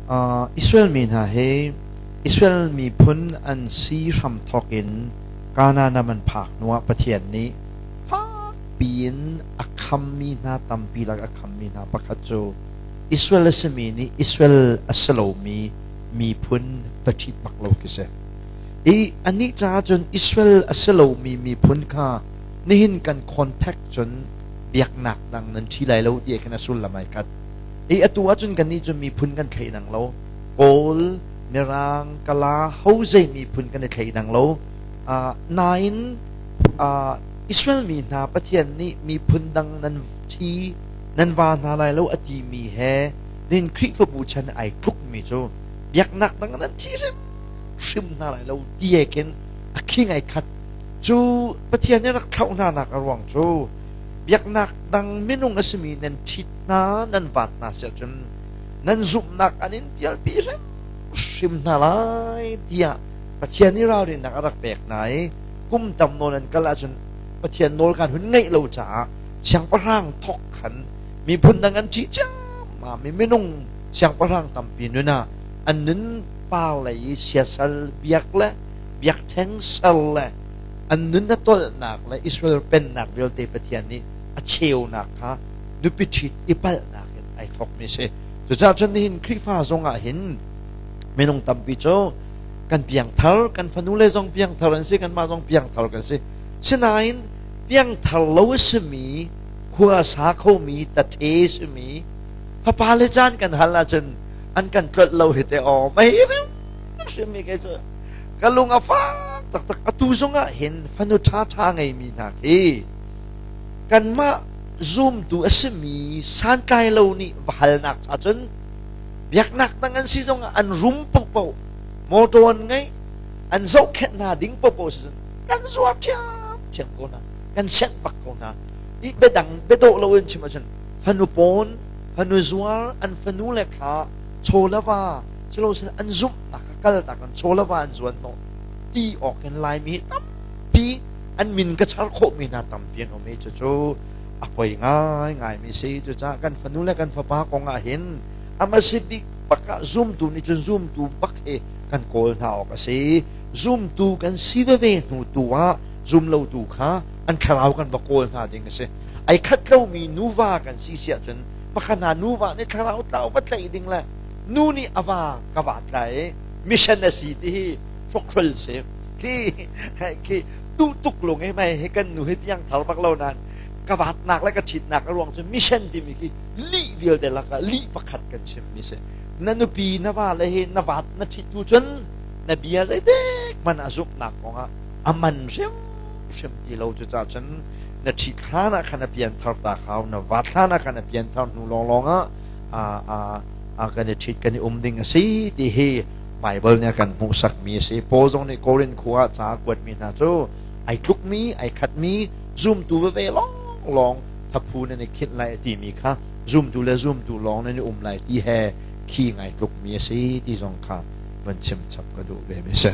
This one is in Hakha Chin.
Israel mi hna hi Israel miphun an si hramthawk in Kanaan ram an phak hnuah Pathian nih fakpi in a khammi hna tampi lak a khammi hna pakhat cu Israel a simi nih Israel a si lomi miphun va ṭhit bak lo khi si. I anih caah cun Israel a si lomi miphun kha nihin kan contact cun biaknak dang nan ṭhi lai lo ti khin a sullam ai khat. I atu ahcun kannih cu miphun kan thleidang lo. Kawl, Mirang, Kala, ho zei miphun kan i thleidang lo. Nain Israel mi hna Pathian nih miphun dang nan ṭhi, nan va hna lai lo a timi he nihin Khrihfabu chan ai tlukmi cu biaknak dang nan ṭhi hrimhrim hna lai lo ti he khin a khing ai khat. Cu Pathian nih rak thlauh hna nak a ruang cu biaknak dang minung a simi nan ṭhit hna nan vat hna si ahcun nan zumhnak an in pialpi hrimhrim hna lai tiah Pathian nih ralrinnak a rak pek hna i kum tam nawn an kal ahcun Pathian nawl kan hun ngeih lo caah siangpahrang thok khan miphun dang an ṭih ciammam i minung siangpahrang tampi nun ah an nun par lei i siasal biak le biakṭheng ser le an nun a tolhnak le Israel pennak vialte Pathian nih a cheunak kha nupi ṭhit i palhnak in ai thawkmi a si. Cucaah cun nihin Khrihfa zong ah hin minung tampi cu kan piangthar, kan fanule zong piangthar an si, kanmah zong piangthar kan si. Sinain piangthar lo a simi, khua a sa khomi, tathe simi, fapa le caan kan hal ahcun an kan tlolh lo hi te aw mei hrim mi kei cu ka lung a fak taktak. Atu zong ah hin fanu ṭhaṭha ngeimi hna khi kanmah zumtu a simi santlai lo nih va halnak cha cun biaknak dang an si zongah an rum paohpaoh motor an ngei an zohkhenh hna ding paohpaoh si cun kan zuar ṭhiamṭhiam ko hna, kan senh bak ko hna. I biadang biadawh lo in chim ahcun fanu pawn fanu zuar an fanu le kha chaw le va silosin an zumhnak kha kal tak an chaw le va an zuan hnawh ti awk in Laimi tampi an min ka char khawhmi hna tampi an um i cucu a poi ngaingaimi si. Cucaah kan fanu le kan fapa kong ah hin ama si bik bak ah zumtu nih cun zumtu bak hi kan kawl hna awk a si. Zumtu kan si veve hnu tu ah zumlotu kha an thlarau kan va kawl hna ding a si. Ai khat lomi nuva kan si si ahcun pakhat hna nuva nih thlarau tlau va tlaih ding le nu nih a va ka vat lai mission a si ti hi hrokhrol si. Khi khi duh tuk lung he mai he kan nu he piang thar bak lo nan ka vatnak le ka ṭhitnak a ruang cu mission timi khi lih vialte lakah lih pakhat kan chim mi si. Na nupi na va le he na vat na ṭhit tu cun na bia zeitik man a zumhnak kongah a man hrim hrim ti lo. Cucaah cun na ṭhit hlan ah khan a pian thar ta khau, na vat hlan ah khan a pian thar hnu lawnglawng ah a kan i ṭhit kan i um ding a si ti hi Baibal nih a kan hmuhsakmi a si. Paul zong nih Korin khua ah ca a kuatmi hna cu ai tlukmi, ai khatmi, zumtu veve lawnglawng thaphu nan i khinh lai a timi kha zumtu le zumtu lawng nan i um lai ti he khi ngai tlukmi a si ti zong kha van chim chap ka duh ve mi a si.